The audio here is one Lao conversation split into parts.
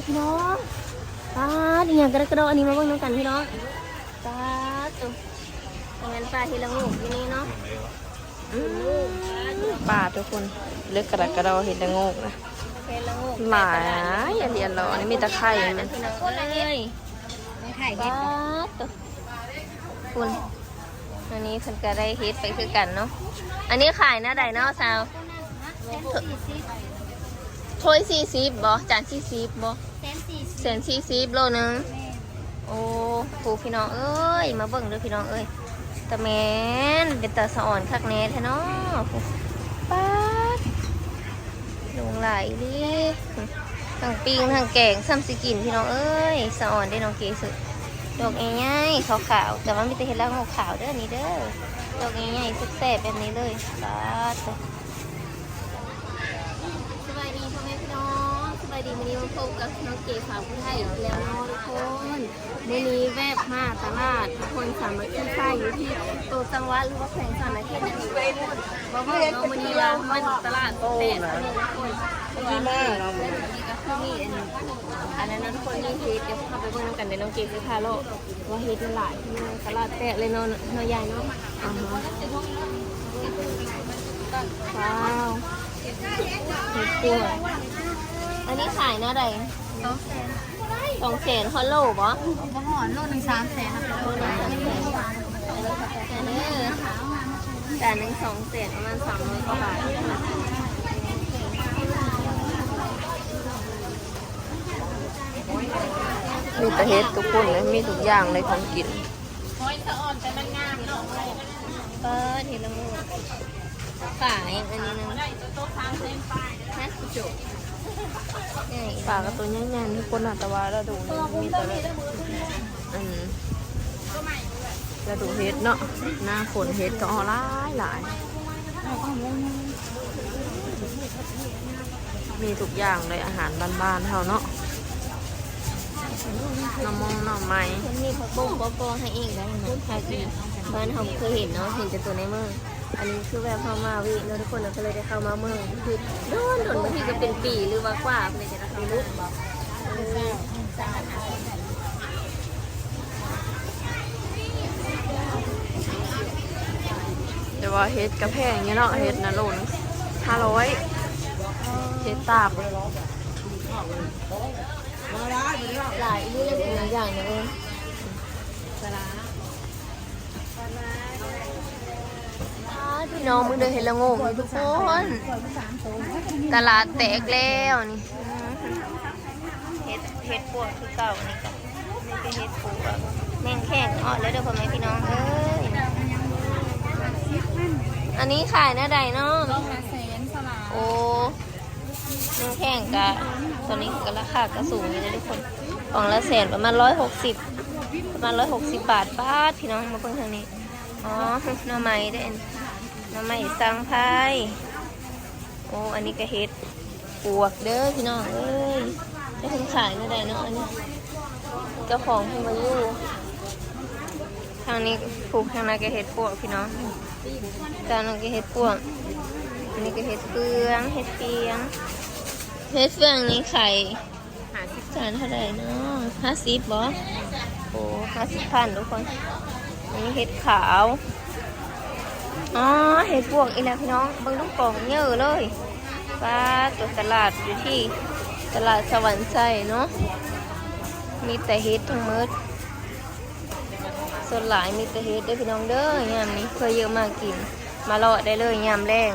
ພີ່ນ້ອງ ປາດ ອີ່ຫຍັງກະດະກະດໍ ອັນນີ້ມາເບິ່ງນຳກັນພີ່ນ້ອງ. ປາດໂຕ ບໍ່ແມ່ນປາເຫັດລະໂງກຢູ່ນີ້ເນາະ. ອືມ ປາດທຸກຄົນ ເລິກກະດະກະດໍເຫັດລະໂງກນະ ເຫັດລະໂງກຫຼາຍ ຫຼາຍອີ່ຫຼີລະ. ອັນນີ້ມີຕະໄຄ ພີ່ນ້ອງເອີຍ. ປາດໂຕ ພຸ້ນ ອັນນີ້ເພິ່ນກະໄດ້ເຮັດໄປຄືກັນເນາະ. ອັນນີ້ຂາຍແນວໃດເນາະສາວ? ຖ້ວຍສີ່ສິບບໍ່? ຈານສີ່ສິບບໍ່? ແສນສີ່ສິບ ໂລໜຶ່ງ. ແມ່ນ. ໂອ້ ຜູ້ພີ່ນ້ອງເອີຍ ມາເບິ່ງເດີພີ່ນ້ອງເອີຍ ຕາແມ່ນເປັນຕາສະອອນຄັກແນ່ແທ້ເນາະ. ປາດ ຫຼວງຫຼາຍອີ່ຫຼີ ທັງປີ້ງທັງແກງ ສ່ຳຊິກິນພີ່ນ້ອງເອີຍ. ສະອອນເດ້ ນ້ອງເກຊື້ ດອກໃຫຍ່ໆຂາວໆ ແຕ່ວ່າມີແຕ່ເຫັດລະໂງກຂາວເດີ ນີ້ເດີ ດອກໃຫຍ່ໆແຊບໆແບບນີ້ເລີຍ. ປາດໂຕ ສະບາຍດີພໍ່ແມ່ພີ່ນ້ອງ ສະບາຍດີ. ມື້ນີ້ມາພົບກັບນ້ອງເກສາວຜູ້ໄທອີກແລ້ວເນາະທຸກຄົນ. ມື້ນີ້ແວະມາຕະຫຼາດນະຄອນສາມັກຄີໄຊຢູ່ທີ່ໂຕຈັງຫວັດ ຫຼືວ່າແຂວງສະຫວັນນະເຂດນັ້ນເອງ. ມາເບິ່ງເນາະ ມື້ນີ້ວ່າມັນຕະຫຼາດແຕກເນາະທຸກຄົນ. ເພາະວ່າມື້ນີ້ກະຄືມີອັນ ອັນນັ້ນເນາະທຸກຄົນ ມີເຫັດ. ດຽວເຮົາໄປເບິ່ງນຳກັນເດີ ນ້ອງເກຊິພາເລາະ ວ່າເຫັດມັນຫຼາຍ ຕະຫຼາດແຕກເລີຍເນາະ ເນາະຍາຍເນາະ. ອາຮະ ວ້າວ ເຫັດປວກ ອັນນີ້ຂາຍແນວໃດ? ສອງແສນ ສອງແສນ ຮອດໂລບໍ່? ບໍ່ຮອດ ໂລໜຶ່ງສາມແສນ ໂລໜຶ່ງສາມແສນ ເດີ ຈານໜຶ່ງສອງແສນ ປະມານສາມຮ້ອຍກວ່າບາດ. ມີແຕ່ເຫັດທຸກຄົນເລີຍ ມີທຸກຢ່າງເລີຍຂອງກິນ. ເອີ ເຫັດລະໂງກ ປາຫຍັງອັນນີ້ນະ? ຮະ? ປາກະໂຕໃຫຍ່ໆ ທຸກຄົນນະ ແຕ່ວ່າລະດູນີ້ມີແຕ່ແບບ ອັນ ລະດູເຫັດເນາະ ໜ້າຝົນເຫັດກະອອກຫຼາຍໆ. ມີທຸກຢ່າງເລີຍ ອາຫານບ້ານໆເຮົາເນາະ ໜໍ່ມົງໜໍ່ໄມ້. ເພິ່ນມີຜັກບົ້ງກໍກໍໃຫ້ອີກໄດ໋ເນາະ ຖ້າທີ່ບ້ານເຮົາບໍ່ເຄີຍເຫັນເນາະ ເຫັນແຕ່ໂຕໃນເມືອງ. ອັນນີ້ຄືແບບເຮົາມາເວະເນາະທຸກຄົນເນາະ ກະເລີຍໄດ້ເຂົ້າມາເມືອງ ຄືດົນໆ ບາງທີກະເປັນປີ ຫຼືວ່າກວ່າເພິ່ນຈະໄດ້ເຂົ້າມາ. ແຕ່ວ່າເຫັດກະແພງຢູ່ເນາະ ເຫັດນະໂລໜຶ່ງຫ້າຮ້ອຍ ເຫັດຕາບ ຫຼາຍອີ່ຫຼີເລີຍ ຫຼາຍຢ່າງເລີຍ. ອ້າ ພີ່ນ້ອງ ເບິ່ງເດີ ເຫັດລະໂງກນີ້ທຸກຄົນ ຕະຫຼາດແຕກແລ້ວນີ້. ເຫັດ ເຫັດປວກຄືເກົ່າ ອັນນີ້ກະມີແຕ່ເຫັດປວກ ແມງແຂ້ງອອກແລ້ວເດີ ພໍ່ແມ່ພີ່ນ້ອງເອີຍ. ອັນນີ້ຂາຍແນວໃດເນາະ? ໂອ້ ແມງແຂ້ງກະ ຕອນນີ້ກະລາຄາກະສູງຢູ່ເດີທຸກຄົນ ກອງລະແສນ ປະມານຮ້ອຍຫົກສິບ ປະມານຮ້ອຍຫົກສິບບາດ. ປາດ ພີ່ນ້ອງ ມາເບິ່ງທາງນີ້ ອໍ ໜໍ່ໄມ້ເດ້ ໜໍ່ໄມ້ສັງໄພ. ໂອ້ ອັນນີ້ກະເຫັດປວກເດີພີ່ນ້ອງເອີຍ. ແຕ່ເພິ່ນຂາຍແນວໃດເນາະ ອັນນີ້ ເຈົ້າຂອງເພິ່ນບໍ່ຢູ່. ທາງນີ້ ຜູ້ ທາງນັ້ນກະເຫັດປວກພີ່ນ້ອງ ທາງນັ້ນກະເຫັດປວກ ອັນນີ້ກະເຫັດເຟືອງ ເຫັດເຟືອງ ເຫັດເຟືອງນີ້ຂາຍ ຫ້າສິບ ຈານເທົ່າໃດເນາະ? ຫ້າສິບບໍ່? ໂອ້ ຫ້າສິບພັນທຸກຄົນ. ອັນນີ້ເຫັດຂາວ ອໍ ເຫັດປວກອີກແລ້ວພີ່ນ້ອງ ເບິ່ງລູກກອງເຍີະເລີຍ. ປາດ ໂຕຕະຫຼາດຢູ່ທີ່ຕະຫຼາດສະຫວັນໄຊເນາະ ມີແຕ່ເຫັດທັງໝົດ ສ່ວນຫຼາຍມີແຕ່ເຫັດເດີພີ່ນ້ອງເດີ. ຍາມນີ້ເພື່ອເຍາະມາກິນ ມາເລາະໄດ້ເລີຍຍາມແລງ.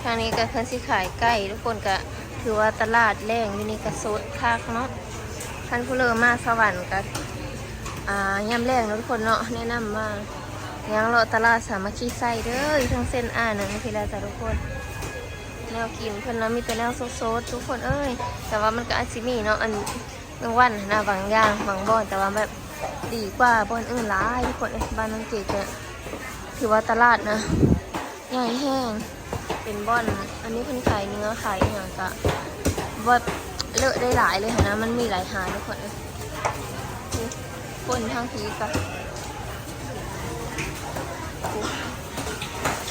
ທາງນີ້ກະເພິ່ນຊິຂາຍໄກ່ ທຸກຄົນ ກະຖືວ່າຕະຫຼາດແລງຢູ່ນີ້ກະສົດຄັກເນາະ. ຄັນຜູ້ເລີມາສະຫວັນກະ ອາ ຍາມແລງເນາະທຸກຄົນເນາະ ແນະນຳວ່າຍ່າງເລາະຕະຫຼາດສາມັກຄີໄຊເດີ ຢູ່ທາງເສັ້ນ ອາ ໜຶ່ງ ພີ້ແຫຼະຈ້າທຸກຄົນ. ແນວກິນເພິ່ນລະມີແຕ່ແນວສົດໆ ທຸກຄົນເອີຍ. ແຕ່ວ່າມັນກະອາດຊິມີເນາະ ອັນ ແມງວັນຫັ້ນນະ ບາງຢ່າງບາງບ່ອນ ແຕ່ວ່າແບບດີກວ່າບ່ອນອື່ນຫຼາຍ ທຸກຄົນເອີຍ. ບ້ານນ້ອງເກດກະຖືວ່າຕະຫຼາດນະໃຫຍ່ແຮງ ເປັນບ່ອນ ອັນນີ້ເພິ່ນຂາຍເນື້ອຂາຍອີ່ຫຍັງກະແບບເລາະໄດ້ຫຼາຍເລີຍຫັ້ນນະ ມັນມີຫຼາຍຮ້ານ ທຸກຄົນເອີຍ. ຄົນທາງພີ້ກະ ເ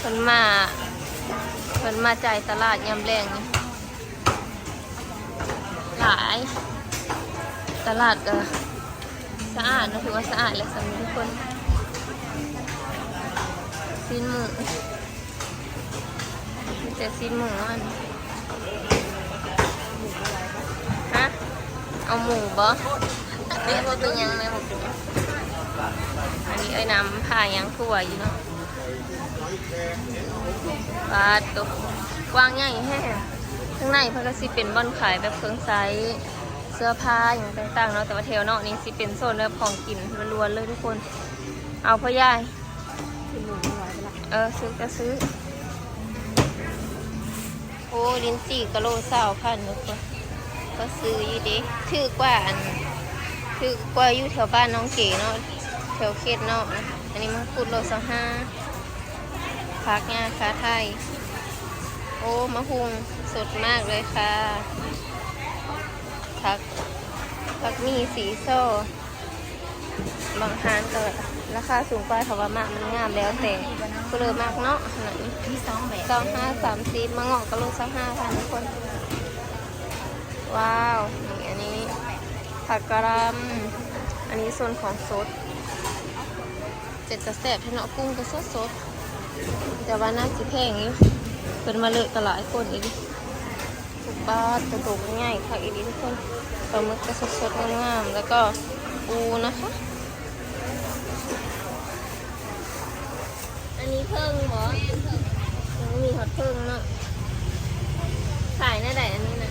ພິ່ນມາ ເພິ່ນມາຈ່າຍຕະຫຼາດຍາມແລງນີ້. ຕະຫຼາດກໍສະອາດເນາະ ຖືວ່າສະອາດແຫຼະ ສ່ຳນີ້ທຸກຄົນ. ຊີ້ນໝູ ມີແຕ່ຊີ້ນໝູອັນ ຮະ ເອົາໝູບໍ່? ເອີ ບໍ່ເປັນຫຍັງແມ່ ບໍ່ເປັນຫຍັງ. ອັນນີ້ເອື້ອຍນຳພາຫຍັງທົ່ວຢູ່ເນາະ. ປາດໂທ້ ກວ້າງໃຫຍ່ແຮງ. ຂ້າງໃນເພິ່ນກໍຊິເປັນບ່ອນຂາຍແບບເຄື່ອງໃຊ້ ເສື້ອຜ້າຫຍັງຕ່າງໆເນາະ, ແຕ່ວ່າແຖວນອກນີ້ຊິເປັນໂຊນແບບຂອງກິນລ້ວນໆເລີຍທຸກຄົນ. ເອົາພໍ່ໃຫຍ່ ເອີ ຊື້ກໍຊື້. ໂອ້ ລິ້ນຈີ່ກະໂລຊາວພັນທຸກຄົນ ກໍຊື້ຢູ່ເດ້. ຖືກກວ່າອັນ ຖືກກວ່າຢູ່ແຖວບ້ານນ້ອງເກເນາະ ແຖວເຂດນອກນະ. ອັນນີ້ມັງຄຸດໂລຊາວຫ້າ ຜັກຫຍ້າຄາໄທ. ໂອ້ ໝາກຫຸ່ງສົດມາກເລີຍຄ່ະ. ຜັກ ຜັກໝີ່ສີສໍ ບາງຮ້ານກໍລາຄາສູງກວ່າ ເພາະວ່າໝາກມັນງາມ ແລ້ວແຕ່ຜູ້ເລີມັກເນາະ. ອັນນີ້ມີສອງແບບ ຊາວຫ້າ ສາມສິບ. ໝາກເງາະກະໂລຊາວຫ້າພັນທຸກຄົນ. ວ້າວ ນີ້ ອັນນີ້ຜັກກະຫຼ່ຳ ອັນນີ້ສ່ວນຂອງສົດ. ເປັນຕາແຊບແທ້ເນາະ ກຸ້ງກໍສົດໆ ແຕ່ວ່າໜ້າຊິແພງຢູ່ ເພິ່ນມາເລີະກໍຫຼາຍຄົນອີ່ຫຼີ. ປາດ ໂຕ ໂຕໃຫຍ່ຄັກອີ່ຫຼີທຸກຄົນ. ປາໝຶກກໍສົດໆ ງາມໆ ແລ້ວກໍປູນະຄະ. ອັນນີ້ເຜິ້ງບໍ? ເອີ ມີຮອດເຜິ້ງເນາະ. ຂາຍແນວໃດອັນນີ້ນະ?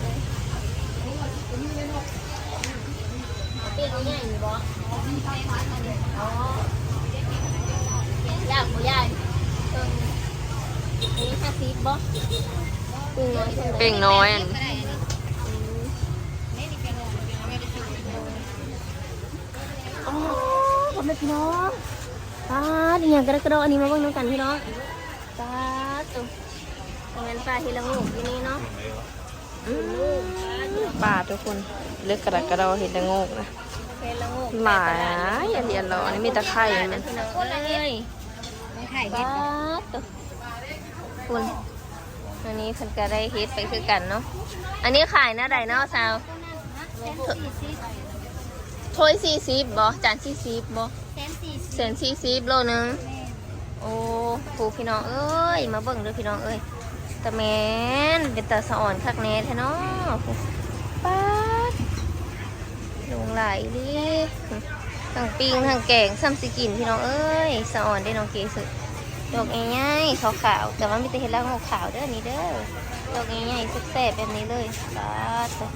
ເປັນໃຫຍ່ນີ້ບໍ? ອໍ ຢາກບໍ່ຢາກ ເອີ ອັນນີ້ຫ້າສິບບໍ? ເປັນນ້ອຍ ເປັນນ້ອຍອັນ ອືມ ອໍ ພໍ່ແມ່ພີ່ນ້ອງ ປາດ ອີ່ຫຍັງກະດກກະດໍ ອັນນີ້ມາເບິ່ງນຳກັນພີ່ນ້ອງ. ປາດໂທ້ ບໍ່ແມ່ນປາເຫັດລະໂງກຢູ່ນີ້ເນາະ. ອືມ ປາດທຸກຄົນ ເລິກກະດກກະດໍເຫັດລະໂງກນະ ເຫັດລະໂງກຫຼາຍ ຫຼາຍ ຫຼາຍ ຫຼາຍ. ອັນນີ້ມີຕະໄຄ ພີ່ນ້ອງເອີຍ ໄຂ່ເຫັດ ປາດໂທ້ ພຸ້ນ. ອັນນີ້ເພິ່ນກະໄດ້ເຫັດໄປຄືກັນເນາະ. ອັນນີ້ຂາຍແນວໃດເນາະສາວ? ຖ້ວຍສີ່ສິບບໍ? ຈານສີ່ສິບບໍ? ແສນສີ່ສິບ ໂລໜຶ່ງ. ໂອ້ ຜູ້ພີ່ນ້ອງເອີຍ ມາເບິ່ງເດີພີ່ນ້ອງເອີຍ ຕາແມ່ນເປັນຕາສະອອນຄັກແນ່ແທ້ເນາະ. ປາດ ໂລຫຼາຍອີ່ຫຼີ ທັງປີ້ງທັງແກງຊ້ຳຊິກິນພີ່ນ້ອງເອີຍ. ສະອອນເດ້ນ້ອງເກຊື້ ດອກໃຫຍ່ໆ ຂາວໆ ແຕ່ວ່າມີແຕ່ເຫັດລະໂງກຂາວເດີນີ້ເດີ ດອກໃຫຍ່ໆ ແຊບໆ ແບບນີ້ເລີຍ. ປາດໂທ້